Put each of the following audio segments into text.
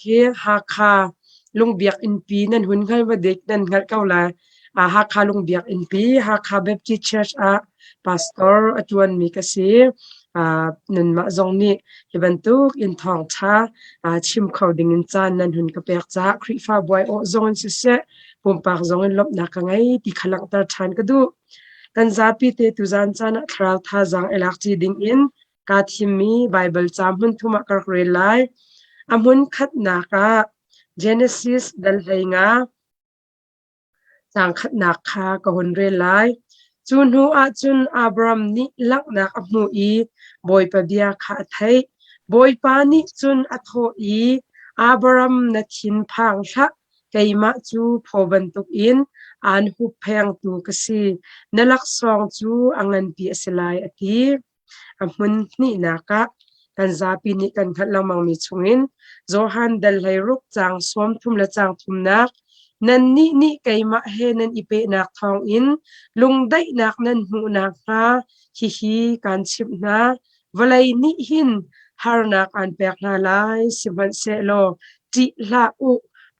hi Hakha Lungbiak innpi nan hun hngal va dik nan hngalh ko lai. Hakha Lungbiak innpi Hakha Baptist Church ah pastor a ṭuanmi ka si. Nanmah zong nih hi bantuk in thawngṭha chim kho dingin caan nan hun ka pek caah Khrihfabu aiawh zong in siseh, pumpak zong in lawmhnak ka ngei ti kha langhter ṭhan ka duh. Kan zapi te tuzaan caan ah thlarau thazaang i lak ṭi dingin kaa thimmi Baibal ca hmunthum ah ka rak rel lai. A hmun khatnak ah Genesis dal 15 caang khatnak kha ka hun rel lai. Cu hnu ah cun Abram nih langhnak a hmuh i Bawipa bia kha a theih. Bawipa nih cun a thawh i, Abram na thin phang hlah, keimah cu phaw bantukin aan hupphengtu ka si. Na laksawng cu a nganpi a si lai, a ti. A hmun hnihnak ah kan zapi nih kan hngalh lengmangmi chungin Johan dal 16 caang 30 le caang thumnak Nannih nih keimah he nan i pehnak thawngin lungdaihnak nan hmuh nakhnga hihi kaan chimh hna. Vawlei nih hin harnak aan pek hna lai, sihmanhsehlaw ṭih hlah u,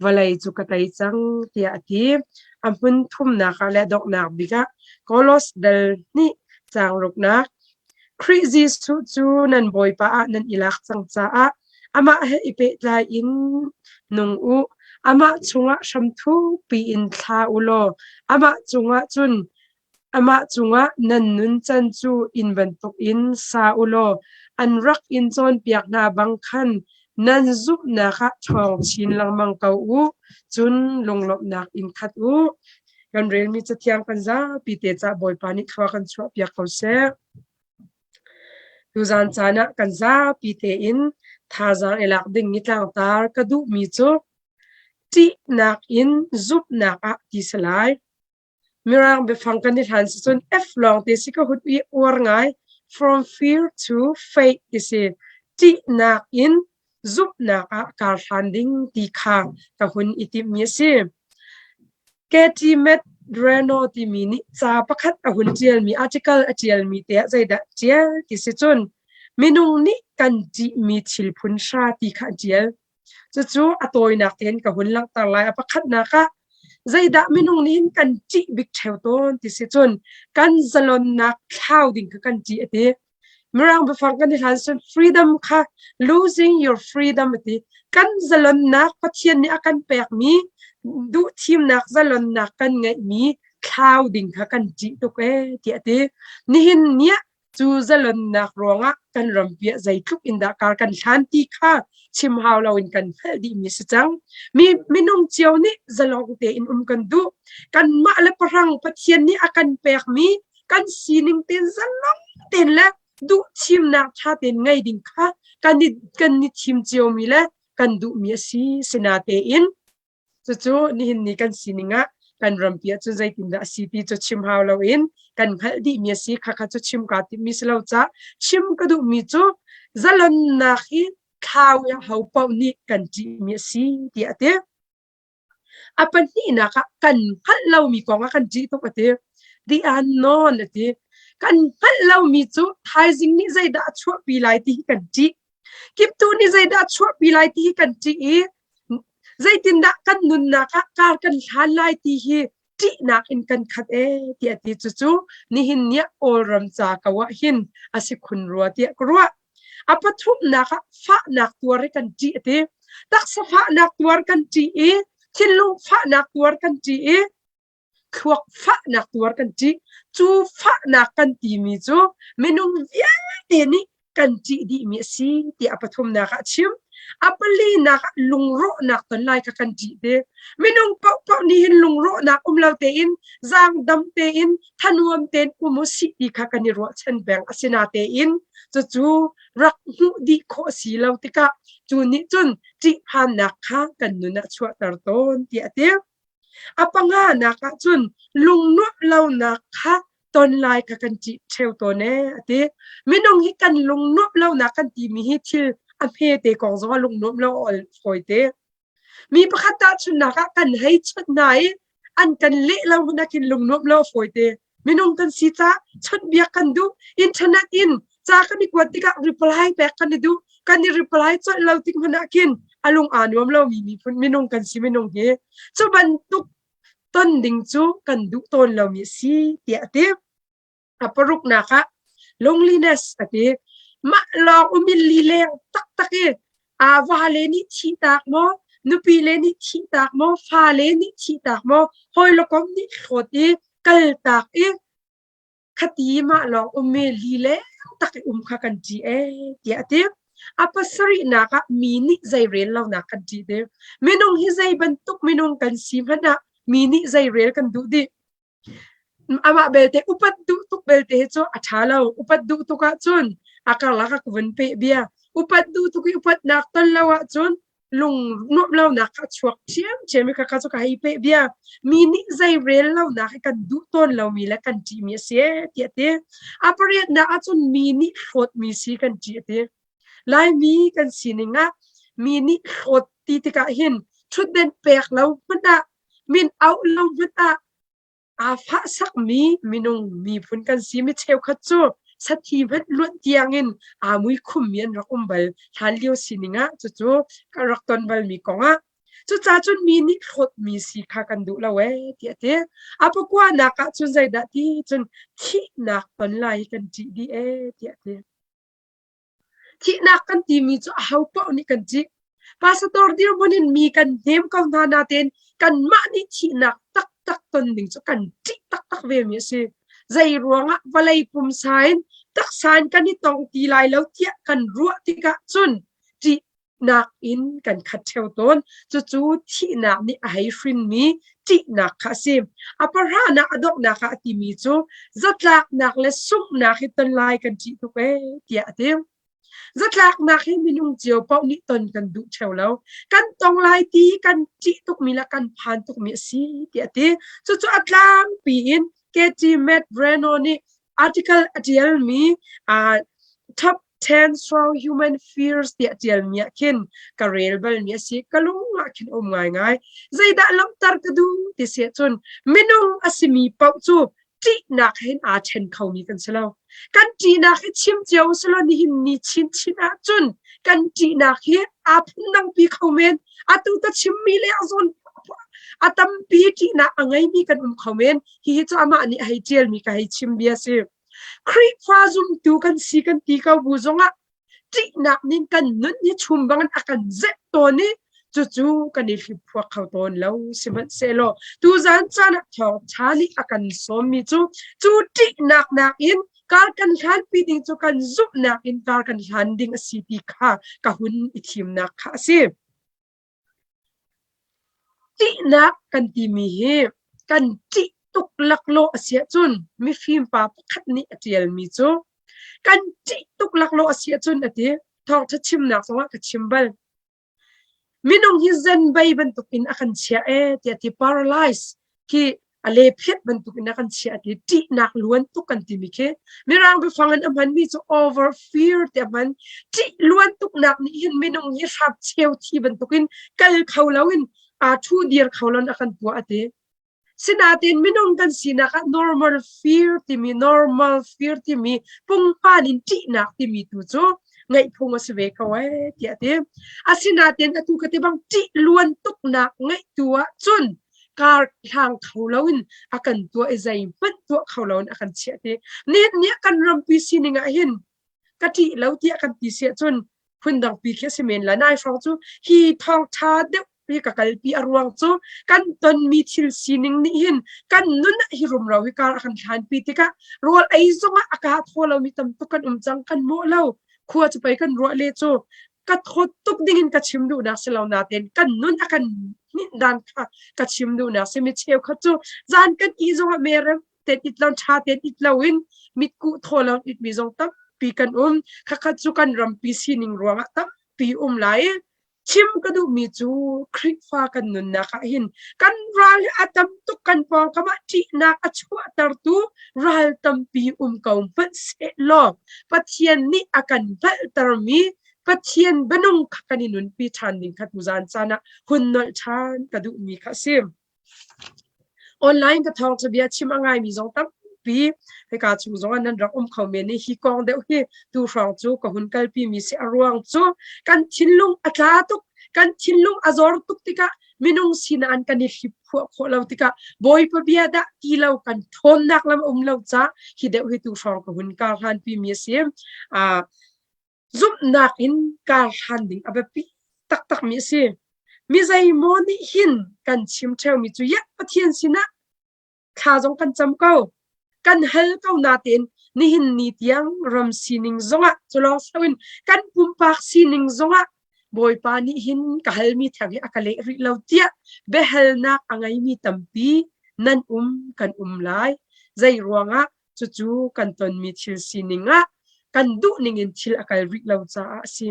vawlei cu ka tei cang, tiah a ti. A hmun thumnak ah le donghnak bik ah Kolos dal hnih caang ruknak Khrih Jesuh cu nan Bawipa ah nan i lak cang caah amah he i pehtlai in nung u. Amah chungah hram thukpi in thla u law amah cungah cun amah cungah nan nun can cu inn bantukin sa u law an rak in cawnpiak hna bang khan nan zumhnak ah ṭhawng chin lengmang ko u. Cun lunglawmhnak in khat u. Kan relmi cathiang kan zapi te cah Bawipa nih thlua kan chuahpiak ko seh. Tuzaan caan ah kan zapi tein thazaang i lak ding i tlangtar ka duhmi cu ṭihnak in zumhnak ah ti si lai. Mirang biafang kan i hlan si cun F lawng te si ka hut i uar ngai. From fear to faith ti si. Ṭihnak in zumhnak ah kar hlan ding ti kha ka hun i timhmi a si. Katie Medrano timi nih ca pakhat a hun ṭialmi article a ṭialmi te ah zeidah a ṭial ti si cun minung nih kan ṭihmi thil phun hra ti kha a ṭial. Cucu a tawinak tein ka hun langhter lai. A pakhatnak ah zeidah minung nih hin kan ṭih bik ṭheo tawn ti si cun kan zalonnak thlau ding kha kan ṭih a ti. Mirang biafang kan i hlan cun freedom kha losing your freedom a ti. Kan zalonnak Pathian nih a kan pekmi duhthimnak zalonnak kan ngeihmi thlau ding kha kan ṭih tuk ee tiah a ti. Nihin ni ah cu zalonnak ruangah kan rampi ah zeitluk in dah kar kan hlan ti kha chim hau loin kan hngalh dihmi si cang. Mi minung cio nih zalong tein um kan duh. Kanmah le pahrang Pathian nih a kan pekmi kan sining tein zalong tein le duh thimnak ṭha tein ngei ding kha kan i kan i thim ciomi le kan duhmi a si. Sinatein cucu nihin ni kan sining ah kan rampi ah cun zeitindah a si ti cu chim hau loin kan hngalh dihmi a si. Khakha cu chim kaa timhmi si lo caah chim ka duhmi cu zalonnak hi thlau i aho paoh nih kan ṭihmi a si tiah a ti. A pahnihnak ah kan hngalh lomi kong ah kan ṭih tuk a ti. The unknown a ti. Kan hngalh lomi cu thaizing nih zeidah a chuahpi lai ti hi kan ṭih. Kiptu nih zeidah a chuahpi lai ti hi kan ṭih i zeitindah kan nunnak ah kar kan hlan lai ti hi ṭihnak in kan khat ee tiah a ti. Cucu nihin ni ah Kawlram ca ko ah hin a si khun rua tiah ka ruah. A pathumnak ah fahnak tuar hi kan ṭih a ti. Taksa fahnak tuar kan ṭih i thinlung fahnak tuar kan ṭih i thluak fahnak tuar kan ṭih. Cu fahnak kan timi cu minung vialte nih kan ṭih dihmi a si tiah a pathumnak ah a chim. A palinak ah lungrawhnak ton lai kha kan ṭih te. Minung paohpaoh nih hin lungrawhnak um lo tein zaangdam tein thanuam tein um u sih ti kha kan i ruahchan peng. Asinatein cucu rak hmuh dih khawh a si lo tikah cu nih cun ṭihphannak kha kan nun ah chuahter tawn tiah a ti. A panganak ah cun lungnuamh lonak kha ton lai kha kan ṭih ṭheo tawn ee a ti. Minung hi kan lungnuamh lonak kan timi hi thil a hmete kong zong ah lungnuamh lo a ol fawite. Mi pakhat tahchunhnak ah kan hei chawnh hna i an kan leh lo hmanh ah khin lungnuamh lo a fawite. Minung kan si caah chawnhbiak kan duh. Internet in ca kan i kuat tikah reply pek kan i duh. Kan i reply colh lo tik hmanh ah khin a lung aa nuam lomi miphun minung kan si minung hi. Cu bantuk ton ding cu kan duh tawn lomi a si tiah a ti. A paruknak ah loneliness a ti. Mah lawng um in lileng taktak i aa vale nih thihtak maw, nupi le nih thihtak maw, fale nih thihtak maw, hawi le kom nih hlawt i kaltak i khati mah lawng um i lileng tak i um kha kan ṭih ee tiah a ti. A pasarihnak ah mi nih zeirel lonak kan ṭih dih. Minung hi zei bantuk minung kan si hmanh ah mi nih zeirel kan duh dih. Amah belte upat duh tuk belte hi cu a ṭha lo. Upat duh tuk ahcun a karlak a ka vun peh bia. Upat duh tuk i upatnak ton lo ahcun lung nuamh lonak kha a chuak ṭhiamṭhiam i khakha cu ka hei peh bia. Mi nih zei rel lonak hi kan duh tawn lomi le kan ṭihmi a si ee tiah a ti. A pariatnak ahcun mi nih hlawtmi si kan ṭih a ti. Laimi kan sining ah mi nih hlawt ti tikah hin ṭhutden pek lo hmanh ah min auh lo hmanh ah aa fahsakmi minung miphun kan si. Mi cheukhat cu sathi hmanh luanh tiangin aa mui khummi an rak um bal. Hlanlio sining ah cucu ka rak ton balmi kong ah. Cucaah cun mi nih hlawtmi si kha kan duh lo ee tiah a ti. A pakuanak ah cun zeidah ti cun thihnak ton lai hi kan ṭih dih ee tiah a ti. Thihnak kan timi cu ahopaoh nih kan ṭih. Pastor dirhmun in mi kan hnem ko hna nain kanmah nih thihnak taktak ton ding cu kan ṭih taktak vemi a si. Zei ruangah vawlei pumsa in taksa in kan i tong ti lai lo tiah kan ruah tikah cun ṭihnak in kan khat ṭheo tawn. Cucu thihnak nih a hei hrinmi ṭihnak kha a si. A pahranak a donghnak ah a timi cu zatlaknak le sunghnak hi ton lai kan ṭih tuk ee tiah a ti. Zatlaknak hi minung cio paoh nih ton kan duh ṭheo lo. Kan tong lai ti kan ṭih tukmi le kan phan tukmi a si tiah a ti. Cucu a tlangpi in Katie Matt Breno nih article a ṭialmi uh, Top 10 Strong Human Fears tiah ṭialmi ah khin ka rel balmi a si. Ka lung ah khin um ngaingai. Zeidah langhter ka duh ti si ahcun minung a simi paoh cu ṭihnak hin aa ṭhen khomi kan si lo. Kan ṭihnak hi chim cio u selaw nihin ni chinchin ahcun kan ṭihnak hi aa phundangpi kho men. Atu ka chimmi le a zawn a tampi ṭihnak a ngeimi kan um kho men. Hihi cu amah nih a hei ṭialmi ka hei chim bia a si. Khrihfa zumtu kan si kan ti ko bu zongah ṭihnak nih kan nun hi chum bangin a kan zenh tawn i cucu kan i hliphuak kho tawn lo. Sihmanhsehlaw tuzan caan ah thawngṭha nih a kan sawmmi cu cu ṭihnak nakin kar kan hlanpi ding cu kan zumhnak in kar kan hlan ding a si ti kha ka hun i thimnak kha a si. Ṭihnak kan timi hi kan ṭih tuk laklawh a si ahcun mifim pa pakhat nih a ṭialmi cu kan ṭih tuk laklawh a si ahcun a ti. Thawngṭha chimnak zongah ka chim bal. Minung hi zenbei bantukin a kan chiah ee tiah ti paralyze khi a lephiat bantukin a kan chiah ti ṭihnak luan tuk kan timi khi mirang biafang in a hmanmi cu over fear ti a hman ṭih luan tuknak nih hin minung hi hrap cheu thi bantukin kal kho loin aa ṭhu dir kho loin a kan tuah a ti sinain minung kan sinak ah normal fear timi normal fear timi pungpan in ṭihnak timi tu cu ngeih phung a si ve ko ee tiah a ti asinain atu ka ti bang ṭih luan tuknak ngeih tu ah cun kar hlang kho loin a kan tuah i zeihmanh tuah kho loin a kan chiah ti. Nihin ni ah kan rampi sining ah hin ka ṭih lo tiah kan ti si ahcun phundangpi khi a si men lai. Nai hrawng cu hi thawngṭha deuh hi ka kalpi a ruang cu kan tonmi thil sining nih hin kan nun ah hi rumro hi kar a kan hlanpi tikah rawl ei zongah a kaa thaw lomi tam tuk kan um cang kan mawh lo khua cu pei kan ruah le cu ka thawt tuk dingin ka chim duhnak si lo nain kan nun a kan hninh dan kha ka chim duhnak si mi cheukhat cu zan kan ih zongah merem ten it lo ṭha ten it loin mitkuh thaw lo it mi zong tampi kan um khakhat cu kan rampi sining ruangah tampi um lai chim ka duhmi cu Khrihfa kan nunnak ah hin kan ral a tam tuk kan pawngkam ah ṭihnak a chuahtertu ral tampi um ko hmanhsehlaw Pathian nih a kan hngalhtermi Pathian bianung kha kan i nunpi ṭhan ding kha tuzan caan ah hun nolh ṭhan ka duhmi kha a si. Online ka thawngṭha bia chim a ngaimi zong tampi. tampi hika chung zong ah nan rak um kho men i hi kong deuh hi tu hrawng cu ka hun kalpi mi si. A ruang cu kan thinlung a tla tuk, kan thinlung a zor tuk tikah minung sinah an kan i hlip phuah khawh lo tikah Bawipa bia dah ti lo kan ṭhawnnak lam a um lo ca hi deuh hi tu hrawng ka hun kar hlanpi mi a si. Zumhnak in kar hlan ding a biapi taktak mi a si. Mi zeimaw nih hin kan chim ṭheumi cu yeah Pathian sinah thla zong kan cam ko, kan hal ko natein nihin ni tiang ram sining zongah culawng siloin kan pumpak sining zongah Bawipa nih hin ka halmi theng hi a ka leh rih lo tiah biahalnak a ngeimi tampi nan um kan um lai. Zei ruangah cucu kan tonmi thil sining ah kan duh ningin thil a kal rih lo caah a si.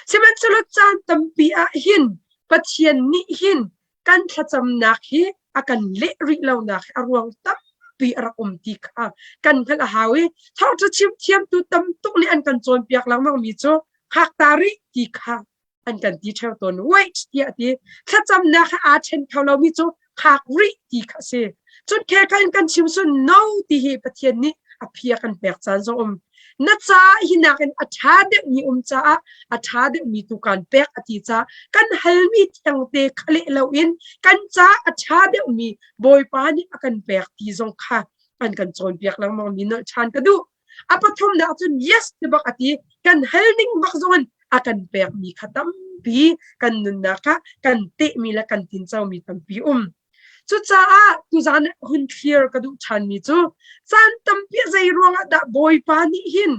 Sihmanhsehlaw caan tampi ah hin Pathian nih hin kan thlacamnak hi a kan leh rih lonak hi a ruang tampi a rak um ti kha kan hngalh a hau i thawngṭha chim thiamtu tam tuk nih an kan cawnpiak lengmang mi cu hngak ta rih ti kha an kan ti ṭheo tawn. Wait tiah a ti. Thlacamnak he aa ṭhen kho lomi cu hngak rih ti kha a si. Cun khekha in kan chim sun no ti hi Pathian nih a phi a kan pek caan zong um. Na ca hi nakin a ṭha deuhmi um caah a ṭha deuhmi tu kaan pek a ti caah kan halmi thiangte kha leh loin kan ca a ṭha deuhmi Bawipa nih a kan pek ti zong kha an kan cawnpiak lengmang mi nolh ṭhan ka duh. A pathumnak cun yes ti bak a ti. Kan hal ning bak zong in a kan pekmi kha tampi kan nunnak ah kan tehmi le kan tincomi tampi um. Cucaah tuzaan hun thlir ka duh ṭhanmi cu caan tampi zei ruangah dah Bawipa nih hin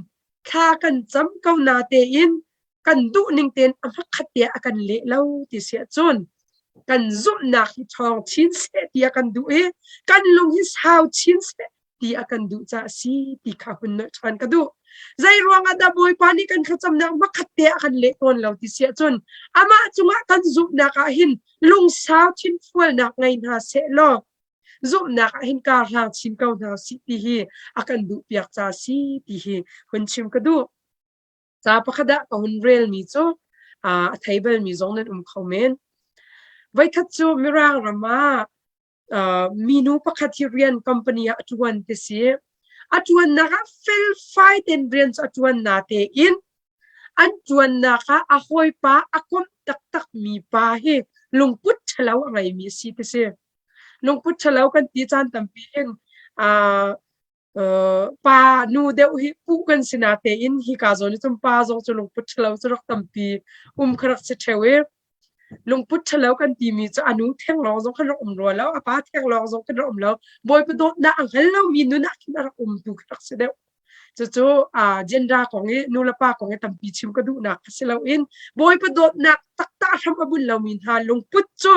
thla kan cam ko na tein kan duh ning tein a hmakhat te a kan leh lo ti si ahcun kan zumhnak hi ṭhawng chin seh ti a kan duh i kan lung hi sau chin seh ti a kan duh caah a si ti kha hun nolh ṭhan ka duh. Zei ruangah dah Bawipa nih kan thlacamnak hmakhat te a kan leh tawn lo ti si ahcun amah cungah kan zumhnak ah hin lungsau thinfualnak ngei hna seh law zumhnak ah hin kar hlang chin ko hna sih ti hi a kan duh piak ca si ti hi hun chim ka duh. Ca pakhat ah ka hun relmi cu a thei balmi zong nan um kho men. Voikhat cu Mirang ram ah minu pakhat hi rian company ah a ṭuan ti si. A ṭuannak ah felfai tein rian cu a ṭuan na tein an ṭuannak ah a hawipa a komh taktakmi pa hi lungput ṭhalo a ngeimi a si ti si. Lungput ṭhalo kan ti caan tampi hin pa nu deuh hi puh kan si na tein hika zawn hi cun pa zong cu lungput ṭhalo cu rak tampi um kha rak si ṭheo i lungput ṭhalo kan timi cu a nu theng lawng zong khan rak um rua lo, a pa theng lawng zong khan rak um lo, Bawipa dawtnak a hngal lomi nun ah khin a rak um tu kha rak si deuh. Cucu gender kong i nu le pa kong i tampi chim ka duhnak kha si loin Bawipa dawtnak taktak hram a bunh lomi hna lungput cu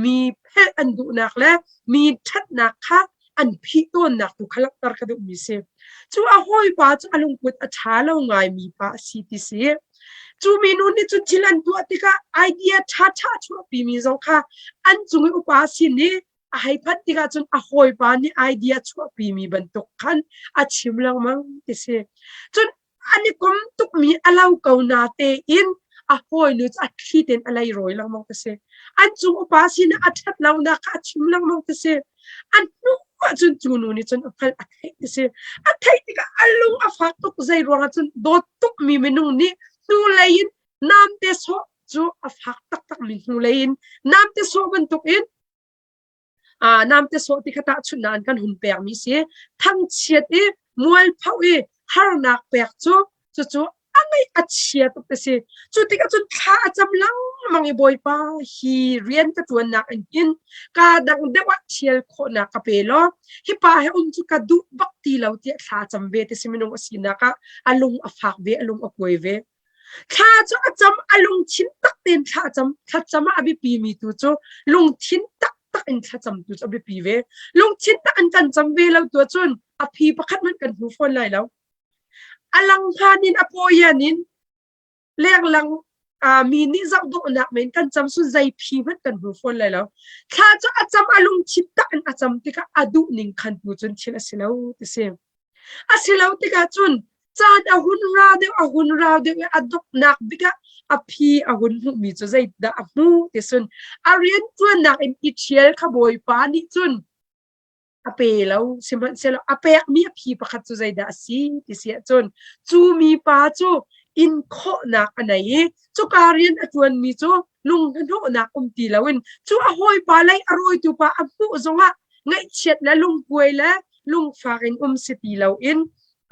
mi phelh an duhnak le mi ṭhatnak kha an phih tawnnak tu kha langhter ka duhmi si. Cu a hawipa cu a lungput a ṭha lo ngaimi pa a si ti si. Cu minu nih cun thil an tuah tikah idea ṭhaṭha a chuahpimi zong kha an cung i upa sin i a hei phanh tikah cun a hawipa nih idea chuahpimi bantuk khan a chim lengmang ti si. Cun an i kom tukmi a lo ko na tein a hawinu cu a thli tein a leirawi lengmang ti si. An cung upa sinah a ṭhat lonak kha a chim lengmang ti si. A hnu ahcun cu nu nih cun a hngalh a theih ti si. A theih tikah a lung a fak tuk zei ruangah cun dawt tukmi minung nih hnulei in namte sawh cu a fak taktakmi hnulei in namte sawh bantukin Namte sawh ti kha tahchunhnak an kan hun pekmi si. Thangchiat i mualpho i harnak pek cu cucu a ngaih a chia tuk ti si. Cu tikah cun thla a cam lengmang i Bawipa hi rian ka ṭuannak in hin kaa dang deuh ah ṭhial khawhnak ka pe law hi pa he um cu ka duh bak ti lo tiah thla a cam ve ti si minung a sinak ah a lung a fak ve a lung a kuai ve. Thla cu a cam, a lungthin tak tein thla a cam. Thlacam ah a biapimi tu cu lungthin taktak in thlacam tu cu a biapi ve. Lungthin tak in kan cam ve lo tu ahcun a phi pakhat hmanh kan hmu fawn lai lo. A lang hmaan in a pawian in lenglang mi nih zoh dawhnak men kan cam sun zei phi hmanh kan hmu fawn lai lo. Thla cu a cam a lungthin tak in a cam tikah a duh ning khan tu cun thil a si lo ti si. A si lo tikah cun caan a hun ra deuh a hun rau deuh i a donghnak bik ah a phi a hun hmuhmi cu zeidah a hmu ti cun a rianṭuannak in i ṭhial kha Bawipa nih cun. A pe lo. Sihmanhsehlaw a pekmi a phi pakhat cu zeidah a si ti si ahcun cu mipa cu in khawhnak a nei i cuka rian a ṭuanmi cu lung hnahnawhnak um ti loin cu a hawipa lei a rawitu pa a hmuh zongah ngaihchiat le lungkuai le lungfak in um si ti loin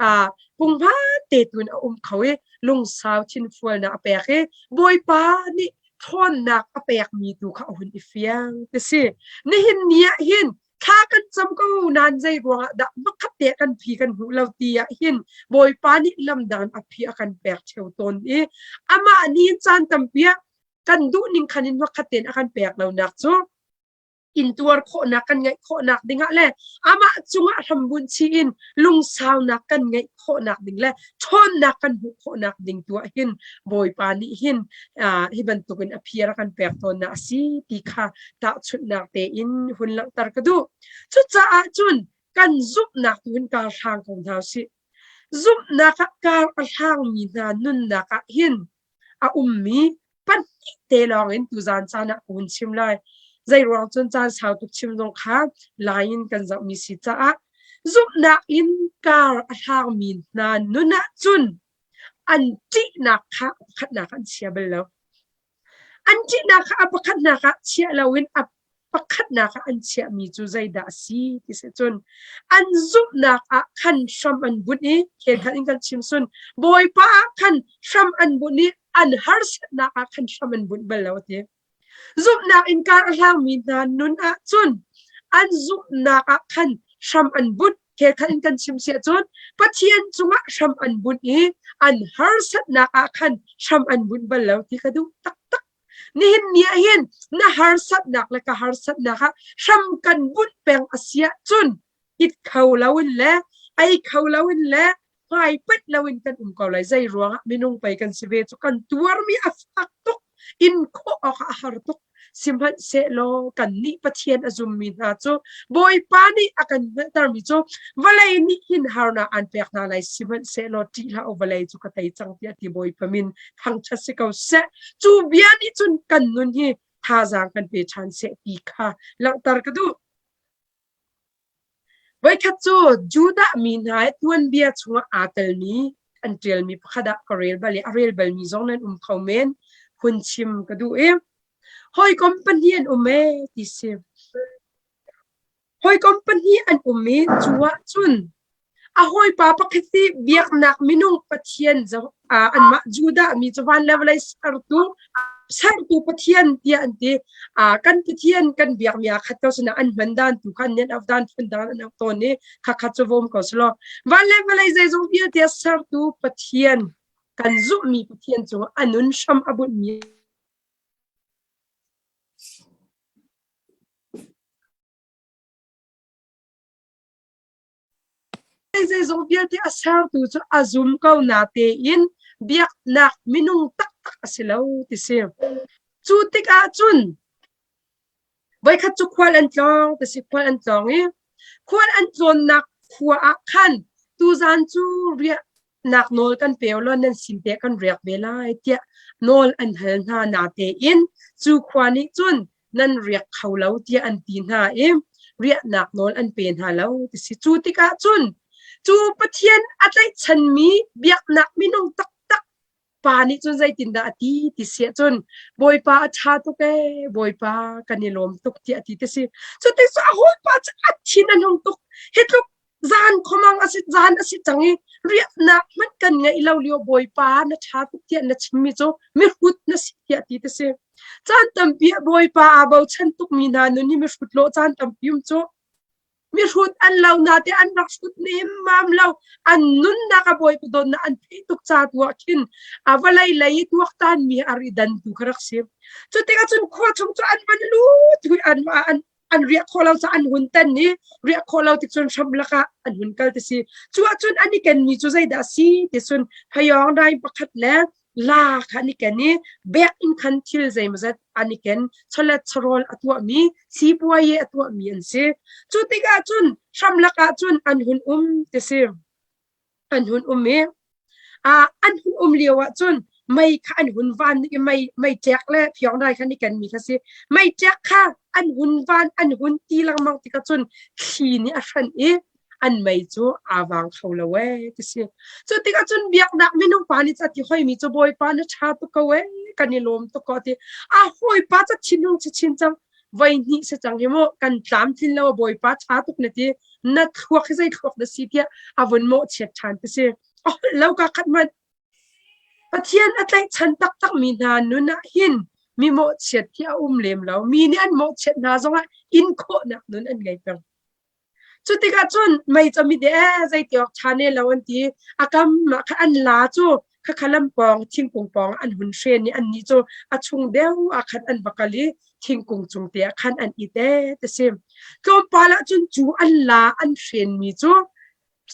uh, punghman te tuin a um kho i lungsau thinfualnak a pek i Bawipa nih ṭhawnnak a pekmi tu kha a hun i fiang ti si. Nihin ni ah hin thla kan cam ko nain zei ruangah dah makhat te kan phi kan hmuh lo ti ah hin Bawipa nih lamdang a phi a kan pek ṭheo tawn i amah ni caan tampi ah kan duh ning khan in makhat tein a kan pek lonak cu intuar khawhnak kan ngeih khawhnak dingah le amah cungah hrambunh chih in lungsaunak kan ngeih khawhnak ding le ṭhawnnak kan hmuh khawhnak ding tu ah hin Bawipa nih hin hi bantukin a phiar a kan pek tawnnak a si ti kha tahchunhnak tein hun langhter ka duh. Cucaah cun kan zumhnak tu hin kar hlang ko hna usih. Zumhnak ah kar a hlangmi hna nunnak ah hin a ummi pahnih te lawngin tuzaan caan ah ka hun chim lai. Zeiruang cun caan sau tuk chim zong kha lai in kan zohmi si caah zumhnak in kar a hlangmi hna nun ah cun an ṭihnak kha a pakhatnak an chia bal lo. An ṭihnak kha a pakhatnak ah chiah loin a pakhatnak ah an chiahmi cu zeidah a si ti si cun an zumhnak ah khan hram an bunh i khelkhat in kan chim sun Bawipa ah khan hram an bunh i an harsatnak ah khan hram an bunh bal lo a ti. Zumhnak in kar a hlangmi hna nun ah cun an zumhnak ah khan hram an bunh khelkhat in kan chim siah cun Pathian cungah hram an bunh i an harsatnak ah khan hram an bunh bal lo ti ka duh taktak. Nihin ni ah hin na harsatnak le ka harsatnak ah hram kan bunh peng a si ahcun it kho loin le ei kho loin le hmai pet loin kan um ko lai. Zei ruangah minung pei kan si ve cu kan tuarmi a fak tuk in khawh awk ah a har tuk. Sihmanhsehlaw kannih Pathian a zummi hna cu Bawipa nih a kan hngalhtermi cu vawlei nih hin harnak aan pek hna lai sihmanhsehlaw ṭih hlah u vawlei cu ka tei cang tiah ti Bawipa min thangṭhat si ko seh. Cu bia nih cun kan nun hi thazaang kan pe ṭhan seh ti kha langhter ka duh. Voikhat cu Judah mi hna i tuanbia chungah aa telmi an ṭialmi pakhat ah ka rel bal i a rel balmi zong nan um kho men. Hun chim ka duh i hawikom pahnih an um ee ti si. Hawikom pahnih an um i cu ah cun A hawipa pakhat hi biaknak minung Pathian anmah Judah mi cu van le vawlei sertu sertu Pathian tiah an ti. Kan Pathian kan biakmi aa khat ko sinah an hman dan tu kha an auh dan phun dang an auh tawn i khakhat cu vom ko selaw van le vawlei zeizong vialte sertu Pathian kan zumhmi Pathian cu a nun hram a bunhmi Zeizong vialte a sertu cu a zum ko natein biaknak minung taktak a si lo ti si. Cu tikah cun voikhat cu khual an tlawng ti si khual an tlawng i khual an tlawnnak khua ah khan tuzan cu riahnak nawl kan pe law nan sin te kan riak ve lai tiah nawl an hal hna natein cu khua nih cun nan riak kho lo tiah an ti hna i riahnak nawl an pe hna lo ti si. Cu tikah cun cu Pathian a tlaihchanmi biaknak minung taktak pa nih cun zeitindah a ti ti si ahcun Bawipa a ṭha tuk ee Bawipa kan i lawm tuk tiah a ti ti si. Cu tik cu a hawipa cu a thin an hung tuk. Hi tluk zan khomang a si zan a si cang i riahnak hmanh kan ngeih lo lio Bawipa na ṭha tuk tiah na chimmi cu mihrut na si tiah ti ti si. Caan tampi ah Bawipa aa bochan tukmi hna nun hi mihrut lawh caan tampi um cu. Mihrut an lo na te an rak hrut nemmam lo. An nunnak a Bawipa dawtnak an theih tuk ca tu ah khin a vawlei lei i tuaktanmi a ri dan tu kha rak si. Cu tikah cun khua chung cu an van lut hui an an an riah khawh lo caah an hun tan i riah khawh lo tik cun hram lakah an hun kal ti si. Cu ahcun an i kenmi cu zeidah a si ti cun phayawng dai pakhat le la kha an i ken i bek in khan thil zeimawzat an i ken chawlet chawrawl a tuahmi sipuaye a tuahmi an si. Cu tikah cun hramlak ah cun an hun um ti si. An hun um i an hun um lio ah cun. Mei kha an hun van i mei mei ṭek le phiawngdai kha an i kenmi kha si. Mei ṭek kha an hun van an hun ti lengmang tikah cun thli nih a hranh i an mei cu aa vang kho lo ee ti si. Cu tikah cun biaknak minung pa nih ca ti hoimi cu Bawipa na ṭha tuk ko ee kan i lawm tuk ko ti. A hawipa ca thinhung chin cang voi hnih si cang hi mu kan tlamtlin lo Bawipa ṭha tuk na ti na thluak hi zei thluak na si tiah a vun mawhchiat ṭhan ti si. A holh lo ka khat hmanh Pathian a tlaihchan taktakmi hna nun ah hin mi mawhchiat hi a um lem lo. Mi nih an mawhchiat hna zongah in khawhnak nun an ngei peng. Cu tikah cun mei camit i ee zeiti awk ṭha ne lo an ti. A kam ah khan an la cu khakha lam pawng thingkung pawng an hun hren i annih cu a chung deuh ah khan an va kal i thingkung cung te ah khan an it ee ti si. Tlawmpal ah cun cu an la an hrenmi cu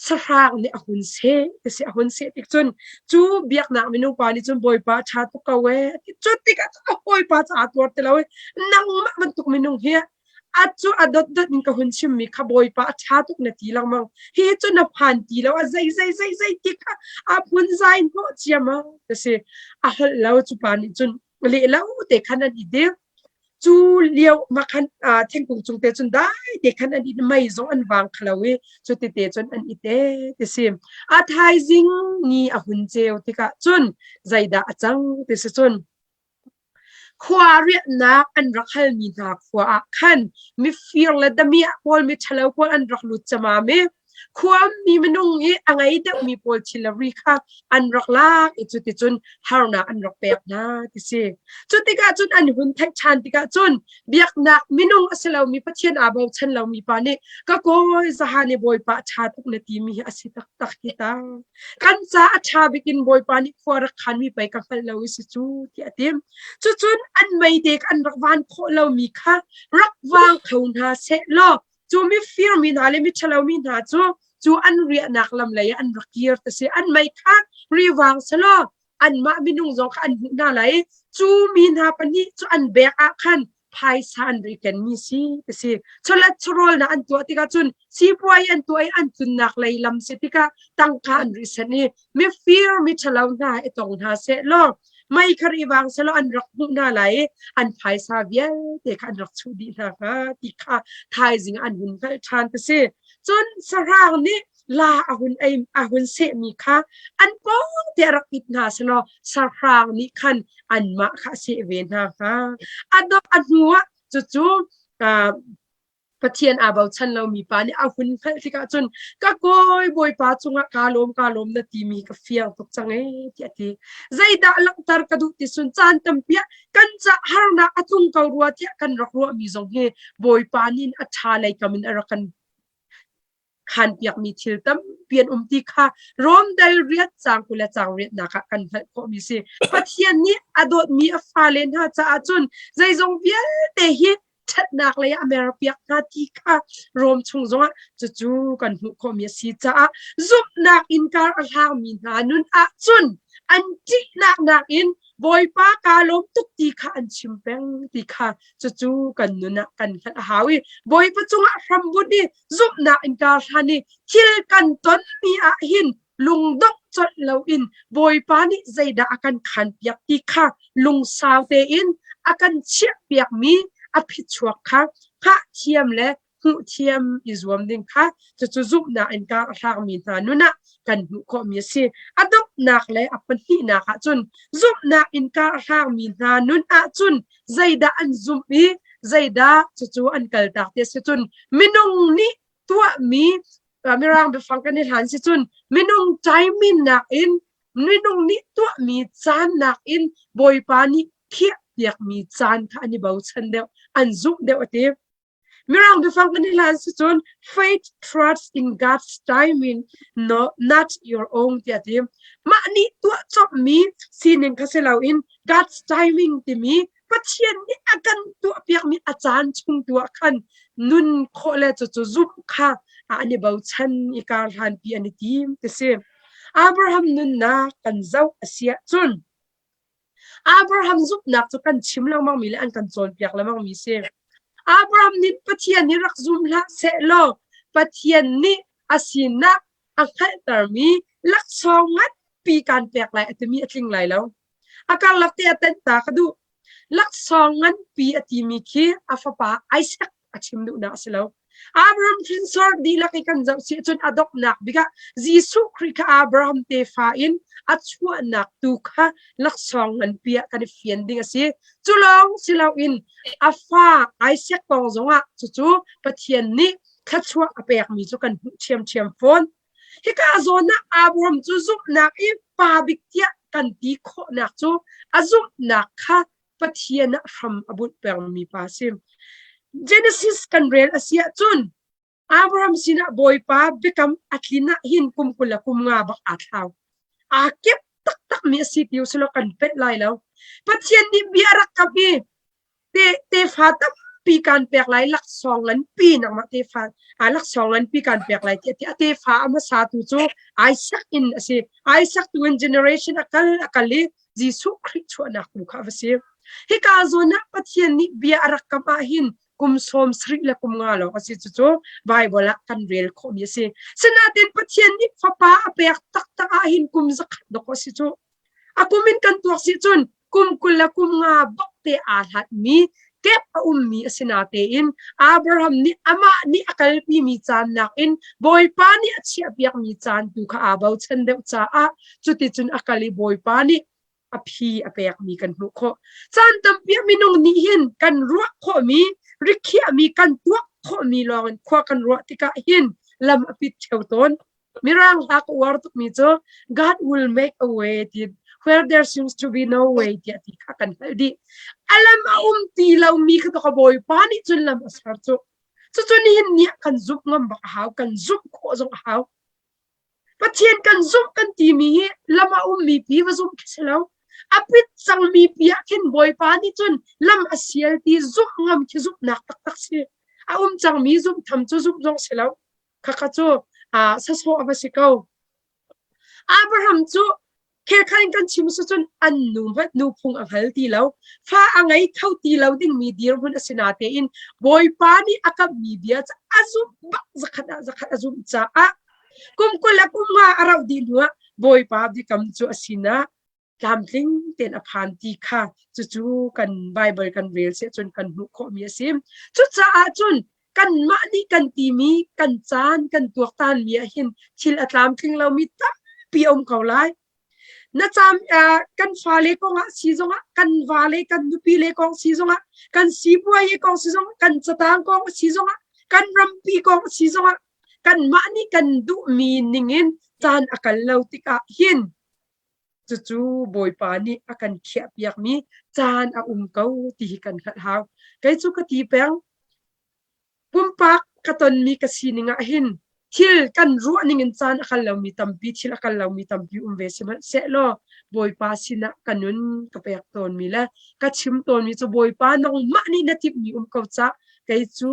sahrang nih a hun seh ti si a hun seh tik cun cu biaknak minung pa nih cun Bawipa a ṭha tuk ko ee cu tikah a hawipa cu aa tuar ti lo i nangmah bantuk minung hi a cu a dotdot in ka hun chimmi kha Bawipa a ṭha tuk na ti lengmang hi cu na phan ti lo a zei zei zei zei ti kha a phunzai hnawh ciammam ti si a holh lo cu pa nih cun leh lo te khan an i dil Cu lio ma khan thingkung cung te cun dai te khan an in mei zong an vang khalo i cu tete cun an i te ti si. A thaizing ni a hun ceu tikah cun zeidah a cang ti si cun khua riahnak an rak halmi hna khua ah khan mifir le damiah pawl mi ṭhalo pawl an rak lut camam i Khuami minung i a ngei deuhmi pawl thil le ri kha an rak lak i cuticun harnak an rak pek hna ti si. Cu tikah cun an hun theih ṭhan tikah cun biaknak minung a si lomi Pathian aa bochan lomi pa nih ka kawi zahan i Bawipa a ṭha tuk na timi hi a si taktak hi ta. Kan ca a ṭha bik in Bawipa nih khua rak khanmi pei ka hngalh lo i si cu tiah a ti. Cucun an meite an rak van khawh lomi kha rak vang kho hna seh law Cu mifir mi hna le miṭhalo mi hna cu cu an riahnak lam lei ah an rak kir ti si. An mei kha rivang selaw anmah minung zong kha an hmuh hna lai i cu mi hna pahnih cu an bek ah khan phaisa an ri kenmi si ti si. Chawlet chawhrawlnak an tuah tikah cun sipuai an tuah i an tlunnak lei lam si tikah tangka an ri sen i mifir miṭhalo hna i tong hna seh law mei kha rivang selaw an rak hmuh hna lai i an phaisa vialte kha an rak chuh dih hna hnga ti kha thaizing an hun hngalh ṭhan ti si. Cun sahrang nih la a hun ei a hun sehmi kha an pawng te a rak it hna selaw sahrang nih khan anmah kha a seh ve hna hnga. A dok a hnu ah cucu Pathian aa bochan lomi pa nih a hun hngalh tikah cun ka kawi Bawipa cungah kaa lawm kaa lawm na timi ka fiang tuk cang ee tiah a ti. Zeidah langhter ka duh ti sun caan tampi ah kan cah harnak a tlung ko rua tiah kan rak ruahmi zong hi Bawipa nih a ṭha lei kam in a rak kan khanpiakmi thil tampi an um ti kha Rom dal riat caang 20 le caang riatnak ah kan hngalh khawhmi si. Pathian nih a dawtmi a fale hna caah cun zeizong vialte hi ṭhatnak lei ah a merpiak hna ti kha Rom chung zongah cucu kan hmuh khawhmi a si caah zumhnak innkar a hlangmi hna nun ah cun an ṭihnak nakin Bawipa kaa lawm tuk ti kha an chim peng ti kha cucu kan nun ah kan hngalh a hau i Bawipa cungah hrambunh i zumhnak in kar hlan i thil kan tonmi ah hin lungdongh colh loin Bawipa nih zeidah a kan khanpiak ti kha lungsau tein a kan chiahpiakmi a phichuak kha hngah thiam le hmuh thiam i zuam ding kha cucu zumhnak in kar a hlangmi hna nun ah kan hmuh khawhmi a si. A donghnak le a pahnihnak ah cun zumhnak in kar a hlangmi hna nun ah cun zeidah an zumh i zeidah cucu an kaltak ti a si cun minung nih tuahmi mirang biafang kan i hlan si cun minung timing nakin minung nih tuahmi caan nakin Bawipa nih khiah piakmi caan kha an i bochan deuh an zumh deuh a ti. Mirang biafang kan i hlan si cun faith trust in God's timing no, not your own tiah ti. Mah nih tuah cawpmi sining kha si loin God's timing timi Pathian nih a kan tuahpiakmi a caan chung tu ah khan nun khawh le cucu zumh kha an i bochan i kar hlanpi an i tim ti si. Abraham nunnak kan zoh a si ahcun Abraham zumhnak cu kan chim lengmangmi le an kan cawnpiak lengmangmi si. Abraham nih Pathian hi rak zum hlah sehlaw Pathian nih a sinak a hngalhtermi laksawng nganpi kan pek lai a timi a tling lai lo. A karlak te ah tenh ta ka duh. Laksawng nganpi a timi khi a fapa Isaac a chim duhnak a si lo. Abraham hrinsor dihlak i kan zoh si cun a donghnak bik ah Jesuh Khrih kha Abraham tefa in a chuahnak tu kha laksawng nganpi ah kan i fian ding a si. Cu lawng si loin a fa Isaac kong zongah cucu Pathian nih thluachuah a pekmi cu kan hmuh ṭhiamṭhiam fawn. Hika zawn ah Abraham cu zumhnak i pa bik tiah kan ti khawhnak cu a zumhnak kha Pathian ah hram a bunh pengmi pa a si. Genesis kan rel a si ahcun Abraham sinah Bawipa biakam a tlin ah hin kum 20 le kum nga bak aa thlau. Aa kep taktakmi a si ti usulaw kan penh lai lo. Pathian nih bia a rak kam i te tefa tampi kan pek lai laksawng nganpi nangmah tefa a laksawng nganpi kan pek lai tiah a tefa a hmasa tu cu Isaac in a si. Isaac tu in generation a kal a kal i Jesuh Khrih chuahnak tu kha a va si. Hika zawn ah Pathian nih bia a rak kam ah hin kum 70 le kum nga lawng a si cucu Bible ah kan rel khawhmi a si. Sinain Pathian nih fapa a pek taktak ah hin kum zakhat dawk a si cu. A kum in kan tuak si cun kum 20 le kum nga bak te aa hlatmi kep a ummi a si natein Abraham nih amah nih a kalpimi caan nakin Bawipa nih a chiahpiakmi caan tu kha aa bochan deuh caah cuticun a kal i Bawipa nih a phi a pekmi kan hmuh khawh. Caan tampi ah minung nih hin kan ruah khawhmi, rikhiahmi, kan tuak khawhmi lawngin khua kan ruah tikah hin lam a pit ṭheo tawn. Mirang hla ka uar tukmi cu God will make a way ti where there seems to be no way tiah ti kha kan hngalh dih. A lam a um ti lomi kha ka Bawipa nih cun lam a ser cu. Cucu nihin ni ah kan zumh ngam bak a hau, kan zumh khawh zong a hau. Pathian kan zumh kan timi hi lam a ummi pi va zumh khi si lo. A pit cangmi pi ah khin Bawipa nih cun lam a sial ti zumh ngam khi zumhnak taktak si. A um cangmi zumh tham cu zumh zong si lo. Khakha cu sasawh a va si ko. Abraham cu khelkhan in kan chim si cun an nu hmanh nu phung a hngal ti lo. Fa a ngei kho ti lo dingmi dirhmun a si natein Bawipa nih a kamhmi bia cu a zumh bak zakhat ah zakhat a zumh caah kum 20 le kum nga a rauh dih hnuah Bawipa biakam cu a sinah tlamtling tein a phan ti kha cucu kan Bible kan rel seh cun kan hmuh khawhmi a si. Cucaah cun kanmah nih kan timi kan caan kan tuaktanmi ah hin thil a tlamtling lomi tampi a um ko lai. Na cam uh, kan fale kong ah si zongah kan vale kan nupi le kong si zongah kan sipuai kong si zongah kan catang kong si zongah kan rampi kong si zongah kanmah nih kan duhmi ningin caan a kal lo tikah hin Cucu Bawipa nih a kan khiahpiakmi caan a um ko ti hi kan hngalh hau. Kei cu ka ti peng, pumpak ka tonmi ka sining ah hin thil kan ruah ning in caan a kal lomi tampi, thil a kal lomi tampi um ve sihmanhsehlaw Bawipa sinah ka nun ka pek tawnmi le ka chim tawnmi cu Bawipa nangmah nih na timhmi um ko cah kei cu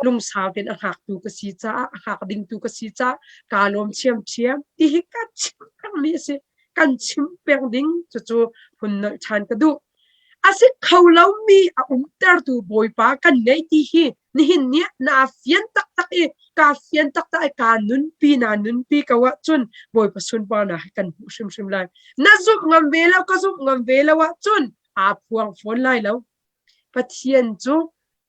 lungsau tein a hngaktu ka si caah a hngak dingtu ka si caah kaa lawm ṭhiamṭhiam ti hi ka chim pengmi a si kan chim peng ding cucu hun nolh ṭhan ka duh a si kho lomi a umtertu Bawipa kan ngei ti hi nihin ni ah naa fian taktak i kaa fian taktak i kaa nunpi naa nunpi ko ahcun Bawipa sunparnak hi kan hmuh hrimhrim lai na zumh ngam ve lo ka zumh ngam ve lo ahcun aa phuang fawn lai lo Pathian cu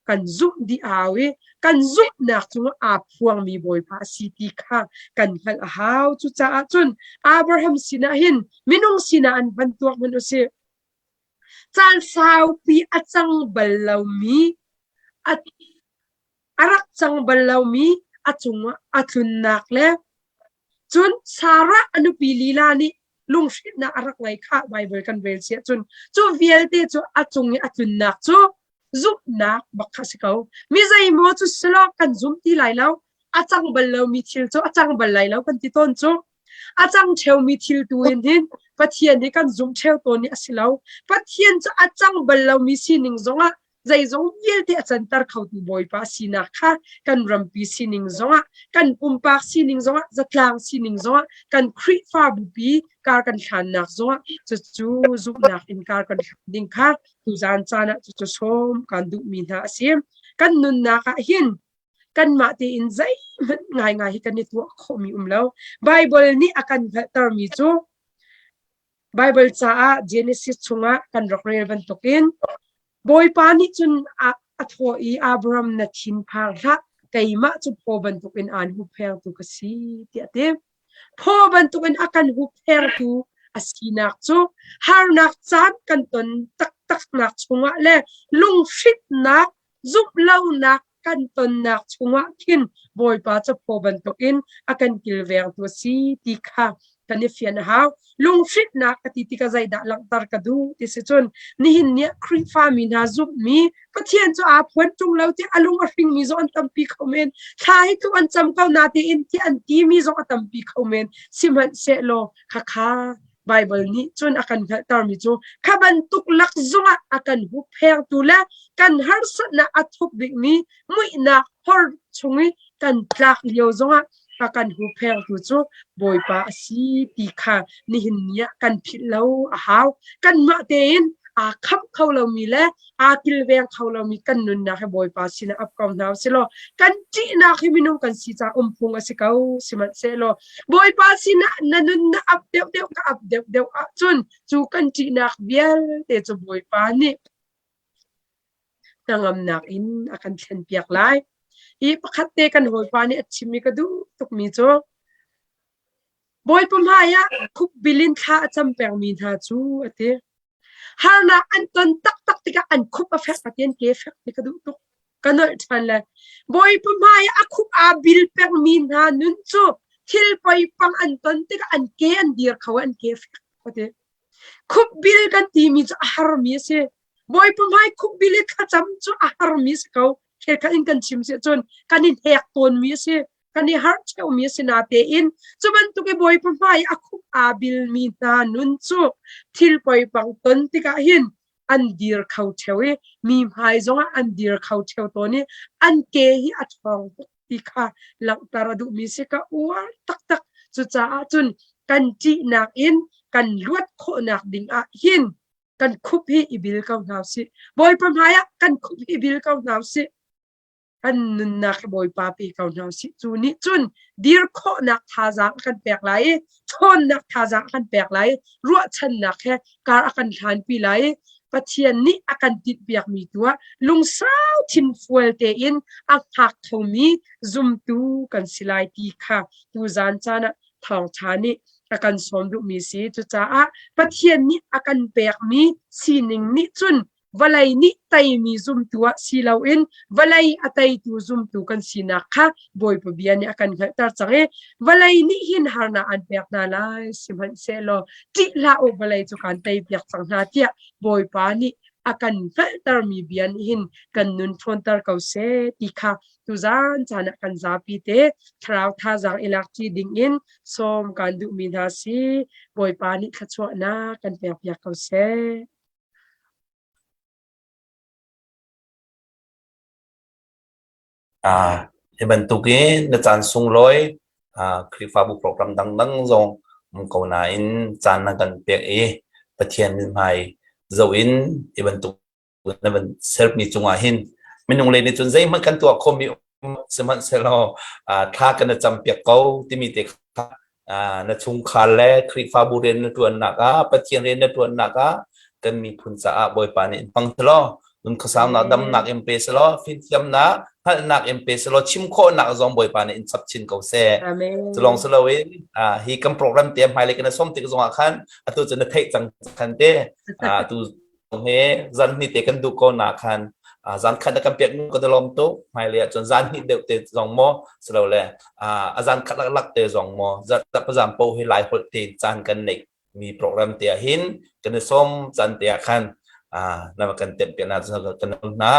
kan zumh dih a hau i kan zumhnak cungah aa phuangmi Bawipa a si ti kha kan hngalh a hau. Cucaah cun Abraham sinah hin minung sinah an van tuak hmanh u sih. Caan saupi a cang bal lomi a a rak cang bal lomi a cungah a tlunnak le cun Sarah a nupi lila nih lunghrinnak a rak ngei kha Bible kan rel si ahcun cu vialte cu a cung i a tlunnak cu zumhnak bak kha si ko. Mi zeimaw cu silo kan zum ti lai lo. A cang bal lomi thil cu a cang bal lai lo kan ti tawn cu. A cang ṭheumi thil tu in hin Pathian hi kan zumh ṭheo tawn i a si lo. Pathian cu a cang bal lomi sining zongah zeizong vialte a canter khotu Bawipa sinak kha kan rampi sining zongah kan pumpak sining zongah zatlang sining zongah kan Khrihfabupi kar kan hlannak zongah cucu zumhnak in kar kan hlan ding kha tuzan caan ah cucu sawm kan duhmi hna a si. Kan nunnak ah hin kanmah tein zeihmanh ngaingai hi kan i tuah khawhmi um lo. Bible nih a kan hngalhtermi cu. Baibal caah Genesis chungah kan rak rel bantukin Bawipa nih cun a, a thawh i Abraham na thinphang hlah, keimah cu phaw bantukin aan hupphengtu ka si tiah a ti. Phaw bantukin a kan hupphengtu a sinak cu harnak caan kan ton taktaknak chungah le lunghrinnak zumhlonak kan tonnak chungah khin Bawipa cu phaw bantukin a kan kilvengtu a si ti kha kan i fian a hau. Lunghrinhnak ka ti tikah zeidah langhter ka duh ti si cun nihin ni ah Khrihfami hna zumhmi Pathian cu aa phuan ṭung lo ti a lung a hringmi zong an tampi kho men. Thla hi tluk an cam ko natein ti an timi zong a tampi kho men. Sihmanhsehlaw khakha Baibal nih cun a kan hngalhtermi cu kha bantuk lak zongah a kan hupphengtu le kan harsatnak a thup bikmi muihnak hor chung i kan tlak lio zongah a kan hupphengtu cu Bawipa a si ti kha nihin ni ah kan philh lo a hau. Kanmah tein aa khamh kho lomi le aa kilveng kho lomi kan nunnak hi Bawipa sinah ap ko hna usilaw kan ṭihnak hi minung kan si caah umphung a si ko sihmanhsehlaw Bawipa sinah na nun na ap deuhdeuh ka ap deuhdeuh ahcun cu kan ṭihnak vialte cu Bawipa nih hnangamnak in a kan thlenpiak lai. Hi pakhat te kan hawipa nih a chimmi ka duh tukmi cu Bawipa hmai ah khukbil in thla a cam pengmi hna cu a ti. Harnak an ton taktak tikah an khup a fek a ti an ke fek ti ka duh tuk. Ka nolh ṭhan le Bawipa hmai ah a khup aa bil pengmi hna nun cu thil poipang an ton tikah an ke an dir kho an ke fek a ti. Khupbil kan timi cu a harmi a si. Bawipa hmai khupbil i thlacam cu a harmi a si ko. Khelkhat in kan chim si cun kan i hnek tawnmi a si. Kan i harh ṭheumi a si natein cu bantuk i Bawipa hmai a khup aa bilmi hna nun cu thil poipang ton tikah hin an dir kho ṭheo i mi hmai zongah an dir kho ṭheo tawn i an ke hi a ṭhawng tuk ti kha langhter a duhmi si ka uar taktak. Cucaah cun kan ṭihnak in kan luat khawhnak ding ah hin kan khup hi i bil ko hna usih. Bawipa hmai ah kan khup hi i bil ko hna usih. Kan nunnak hi Bawipa pe ko hna usih. Cu nih cun dir khawhnak thazaang a kan pek lai i ṭhawnnak thazaang a kan pek lai i ruahchannak he kar a kan hlanpi lai i Pathian nih a kan tinhpiakmi tu ah lungsau thinfual tein a hngak khomi zumtu kan si lai ti kha tuzan caan ah thawngṭha nih a kan sawm duhmi si. Cucaah Pathian nih a kan pekmi sining nih cun vawlei nih teimi zumtu ah si loin vawlei a teitu zumtu kan sinak kha Bawipa bia nih a kan hngalhter cang i vawlei nih hin harnak an pek hna lai sihmanhsehlaw ṭih hlah u vawlei cu kaan teipiak cang hna tiah Bawipa nih a kan hngalhtermi bia nih hin kan nun ṭhawnter ko seh ti kha tuzan caan ah kan zapi te thlarau thazaang i lakṭi ding in sawm kaan duhmi hna si Bawipa nih thluachuahnak kan pekpiak ko seh. Ah, hi bantukin na caan sunglawi ah Khrihfabu program dangdang zong um ko nain caan na kan pek i Pathian mithmai zoh in hi bantuk na van sermi cungah hin minung lei nih cun zeihmanh kan tuah khomi um sihmanhsehlaw ah thla kan i campiak ko timi te kha na chungkhar le Khrihfabu rian na ṭuannak ah Pathian rian na ṭuannak ah kan miphun caah Bawipa nih in hmang selaw nun khuasaunak damnak in pe selaw fimthiamnak hngalhnak in pe selaw chim khawhnak zong Bawipa nih in chap chin ko seh. Amen. Culong siloin hi kan program te hmailei kan som tik zongah khan atu cu na theih cang khan te tu he zan hnih te kan duh ko na khan zan khat na kan pek nu ka lawm tuk hmailei ah cun zan hnih deuh te zong maw silole a zan khat lak te zong maw zan po hi lai holh te caan kan neih mi program te ah hin kan i som caan te ah khan na kan temh piak na kan hna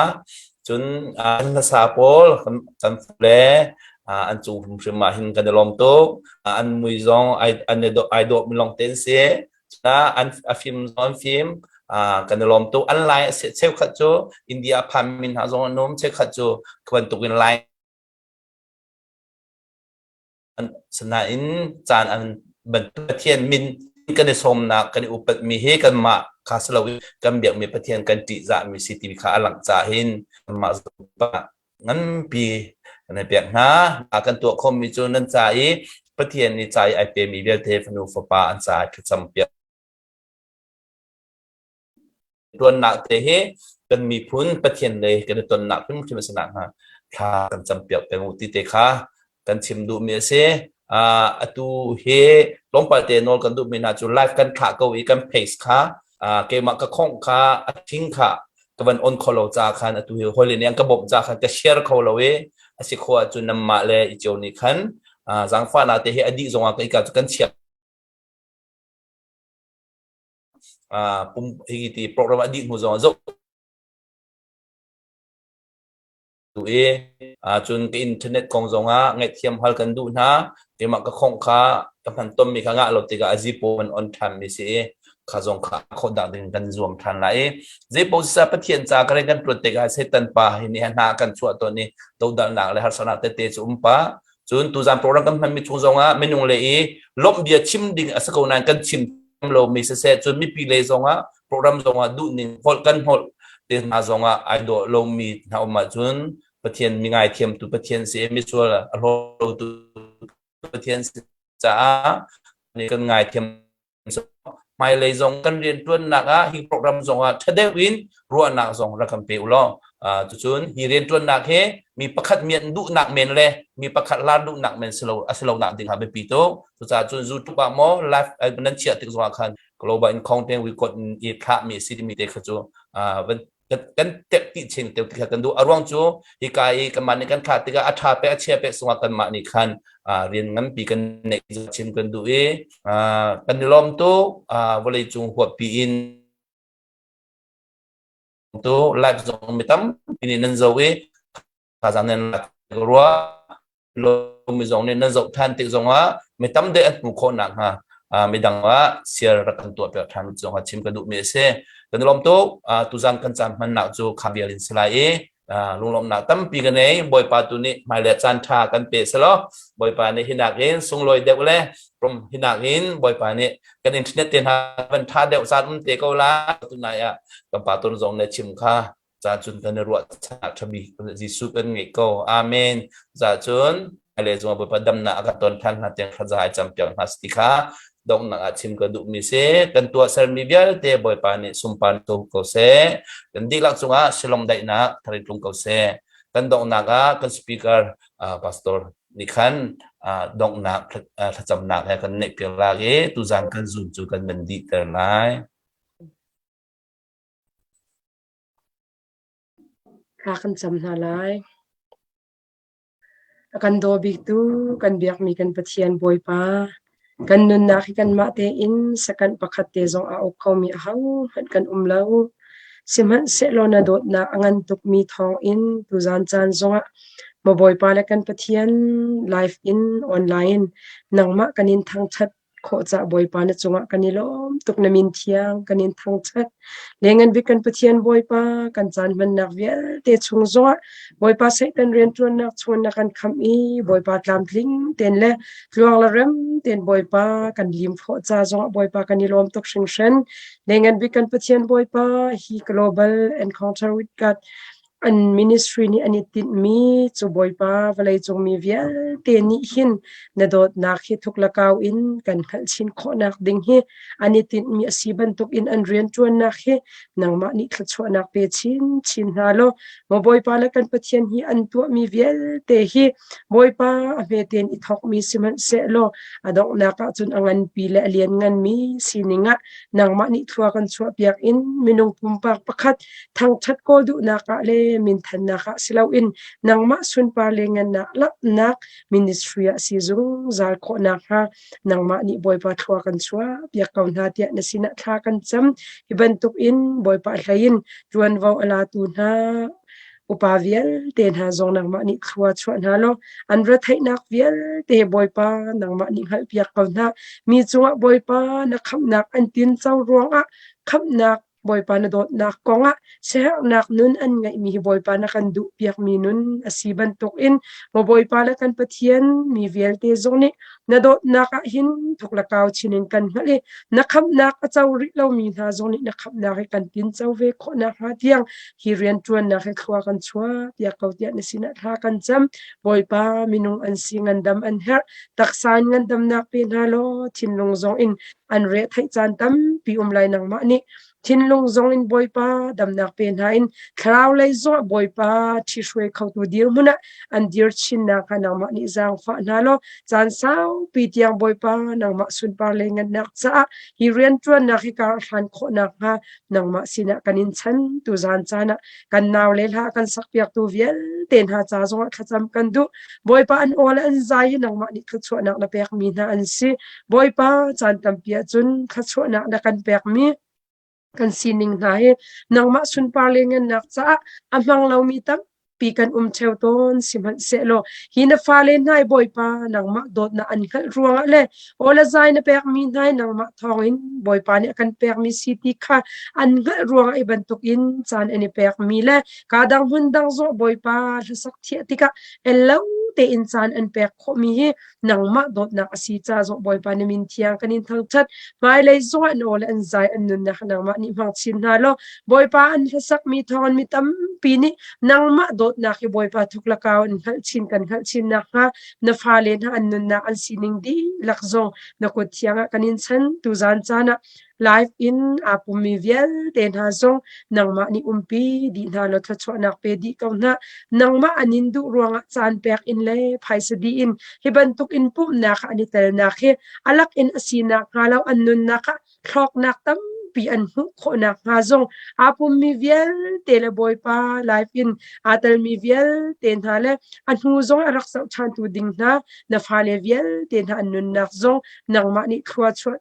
cun an hlasa pawl kan le an cung hrimhrim ah hin kan i lawm tuk an mui zong ai an ai dawh mi long ten si an a fim zong an fim kan i lawm tuk an lai a cheukhat cu India phan min hna zong an um cheukhat cu bantuk in lai sinain caan an bantuk Pathian min kan i sawmnak kan i upatmi hi kanmah kha si lo kan biakmi Pathian kan ṭihzahmi si timi kha a langh caah hin kanmah nganpi kan i pek hna. Kan tuah khawhmi cu nan ca i Pathian nih ca i ai pemi vialte fanu fapa an ca i thlacam piak. Ṭuannak te hi kan miphun Pathian lei kan i tonnak hrimhrim a si nakhnga thla kan campiak peng u ti te kha kan chim duhmi a si. Atu hi tlawmpal te nawl kan duhmi hna cu live kan thlah ko i kan face kha keimah ka khongh kha a thing kha ka van on kho lo ca khan atu hi hawile nih an ka bawmh ca khan ka share kho lo i a si khawh ahcun nanmah le i cio nih khan zaangfahnak te hi a dih zongah ka ika cu kan chiah pum hi ti program a dih hnu zong zoh tu i cun ka internet kong zongah ngaihthiam hal kan duh hna. Keimah ka khongh kha ka hman tommi kha ngah lo tikah a zipo man on ṭhan mi si i kha zong kha khawh dak ding kan zuam ṭhan lai i zeipaoh siseh Pathian ca ka rian kan ṭuan tikah Satan pa hi nih hna kan chuah tawn i dodalnak le harsatnak tete cu um pah. Cun tuzan program kan hmanmi chung zongah minung le i lawmh bia chim ding a si ko nain kan chim lomi siseh, cun mipi lei zongah program zongah duhning holh kan holh te hna zongah ai dawh lomi hna um ahcun Pathian mi ngaithiamtu Pathian si, misual a hlawtu Pathian si caah kan ngaithiam. Hmailei zong kan rianṭuannak ah hi program zong ah ṭha deuh in ruahnak zong rak kan pe u law cucun hi rianṭuannak hi mi pakhat mian duhnak men le mi pakhat lar duhnak men si lo a si lo nak ding ha biapi tuk. Cucaah cun YouTube ah maw live nan chiah tik zong ah khan global in content we got i thlah mi si timi te kha cu van kan tek ti chin te kha kan duh. A ruang cu hika i kanmah nih kan thlah tikah a ṭha pe a chia pe sungah kanmah nih khan rian nganpi kan neih chim kan duh i kan i lawm tuk. Vawlei cung huappi in tu live zong mi tampi nih nan zoh i thazaang nan lak rua lomi zong nih nan zoh ṭhan tik zongah mi tam deuh an hmuh khawh nakhnga midang ah share rak kan tuah piak ṭhan zong ah chim ka duhmi a si. Kan i lawm tuk. Tuzan kan caan hmannak cu kha vial in si lai i lunglawmhnak tampi ka nei. Bawipa tu nih hmailei caan ṭha kan pe selaw Bawipa nih hinak in sunglawi deuh le rum hinak in Bawipa nih kan internet te hna van ṭha deuh caan um te ko la. Tunai ah kan pa tun zong ne chim kha ca cun kan i ruah ṭha bik Jesuh kan ngeih ko. Amen. Za cun le zung Bawipa damnak a kan ton ṭhan hna tiang thlaza ai campiak hna ti kha donghnak ah chim ka duhmi si. Kan tuahsermi vialte Bawipa nih sunpar to ko seh. Kan dihlak cungah shalom daihnak thari tlung ko seh. Kan donghnak ah kan speaker pastor nih khan donghnak thlacamnak he kan neih piak lai i tuzan kan zoom cu kan van dih ter lai. Thla kan cam hna lai. A kan daw biktu kan biakmi kan Pathian Bawipa, kan nunnak hi kanmah tein second pakhat te zong aa uk khomi ahohmanh kan um lo. Sihmanhsehlaw na dawtnak a ngan tukmi thawngin tuzan caan zongah maw Bawipa le kan Pathian live in online nangmah kan in thangṭhat khawh cah Bawipa na cungah kan i lawm tuk. Na min thiang kan in thangṭhat. Lengan bik kan Pathian Bawipa, kan caan hmannak vialte chung zongah Bawipa Satan rianṭuannak chung na kan khamh i Bawipa tlamtling tein le tluang le rem tein Bawipa kan lim khawh ca zongah Bawipa kan i lawm tuk hringhran. Lengan bik kan Pathian Bawipa, hi Global Encounter with God An ministry nih an i tinhmi cu Bawipa vawleicung mi vialte nih hin na dawtnak hi thuk le kau in kan hngalh chin khawhnak ding hi an i tinhmi a si bantukin an rianṭuannak hi nangmah nih thluachuahnak pe chinchin hna law maw Bawipa le kan Pathian hi an tuahmi vialte hi Bawipa a hmete in i thawkmi sihmanhsehlaw a donghnak ah cun a nganpi le a liannganmi sining ah nangmah nih thlua kan chuahpiak in minung pumpak pakhat thangṭhat kawl duhnak ah le minthannak ah si loin nangmah sunpar le ngannak langhnak ministry ah si zungzal khawh nakhnga nangmah nih Bawipa thlua kan chuah piak ko hna tiah na sinah thla kan cam. Hi bantuk in Bawipa hlei in ṭuanvo a latu hna upa vialte hna zong nangmah nih thlua chuah hna law an retheihnak vialte Bawipa nangmah nih hngalhpiak ko hna. Mi cungah Bawipa na khamhnak an tinco ruangah khamhnak Bawipa na dawtnak kongah siaherhnak nun an ngeihmi hi Bawipa na kan duhpiakmi nun a si bantukin maw Bawipa le kan Pathian mi vialte zong nih na dawtnak ah hin thuk le kau chin in kan hngalh i na khamhnak a co rih lomi hna zong nih na khamhnak hi kan tinco ve khawh nakhnga tiang hi rianṭuannak hi thlua kan chuah piak ko tiah na sinah thla kan cam. Bawipa minung an si ngandam an herh taksa in ngandamnak pe hna law thinlung zong in an retheih caan tampi um lai. Nangmah nih. Thinlung zong in Bawipa damnak pe hna in thlarau lei zongah Bawipa ṭhihruai khotu dirhmun ah an dir chinnak hnga nangmah nih zaangfah hna law caan saupi tiang Bawipa nangmah sunpar le ngannak caah hi rianṭuannak hi kar a hlan khawh nakhnga nangmah sinah kan in chan tuzaan caan ah kan nau le hla kan sakpiaktu vialte hna ca zongah thlacam kan duh. Bawipa an aw le an zai hi nangmah nih thluachuahnak na pekmi hna an si. Bawipa caan tampi ahcun thluachuahnak na kan pekmi kan sining hna hi nangmah sunpar le ngannak caah a hmang lomi tampi kan um ṭheo tawn. Sihmanhsehlaw hi na fale hna hi Bawipa nangmah dawtnak an hngalh ruangah le aw le zai na pekmi hna hi nangmah thawngin Bawipa nih a kan pekmi si ti kha an hngalh ruangah hi bantukin caan an i pekmi le kaa dang hmun dang zawh Bawipa hlasak thiah tikah el lo tein caan an pek khawhmi hi nangmah dawtnak a si ca zong Bawipa na min thiang kan in thangṭhat. Hmailei zongah na aw le an zai an nunnak nangmah nih hmang chin hna law Bawipa an hlasakmi thawngin mi tampi nih nangmah dawtnak hi Bawipa thuk lakau an hngalh chin kan hngalh chin nakhnga na fale hna an nunnak an sining dihlak zong na kut thiang ah kan in chan. Tuzaan caan ah live in aa pummi vialte hna zong nangmah nih umpi dih hna law thluachuahnak pe dih ko hna. Nangmah an in duh ruangah caan pek in le phaisa dih in hi bantuk in pumhnak ah an i telnak hi a lak in a sinak hnga lo an nunnak ah hlawknak tampi an hmuh khawhnak hnga zong aa pummi vialte le Bawipa live in aa telmi vialte hna le a hnu zong a rak zoh ṭhantu ding hna na fale vialte hna an nunnak zong nangmah nih thlua chuah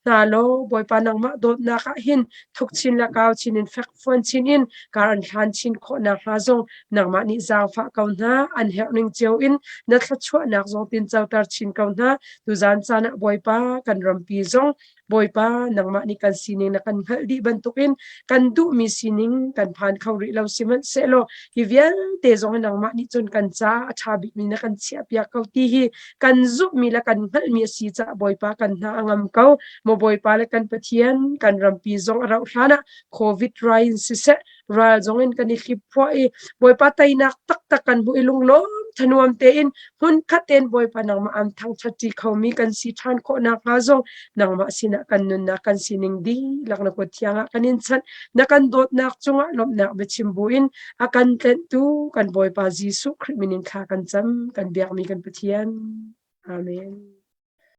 hna law Bawipa nangmah dawtnak ah hin thuk chin le kau chin in fekfuan chin in kar an hlan chin khawh nakhnga zong nangmah nih zaangfah ko hna. An herh ning cio in na thluachuahnak zong tincoter chin ko hna. Tuzaan caan ah Bawipa kan rampi zong Bawipa nangmah nih kan sining na kan hngalh dih bantukin kan duhmi sining kan phan kho rih lo sihmanhsehlaw hi vialte zong hi nangmah nih cun kan caah a ṭha bikmi na kan chiahpiak ko ti hi kan zumhmi le kan hngalhmi a si caah Bawipa kan hna a ngam ko. Maw Bawipa le kan Pathian, kan rampi zong a rauh hlan ah COVID rai in siseh, ral zong in kan i hliphuah i Bawipa teinak taktak kan hmuh i lunglawm thanuam tein hmunkhat tein Bawipa nangmah aan thangṭhatṭi khomi kan si ṭhan khawh nakhnga zong nangmah sinah kan nunnak kan sining dihlak na kut thiang ah kan in chanh. Na kan dawtnak cungah lawmhnak biachim buin a kan tlenhtu kan Bawipa Jesuh Khrih min in thla kan cam, kan biakmi kan Pathian. Amen.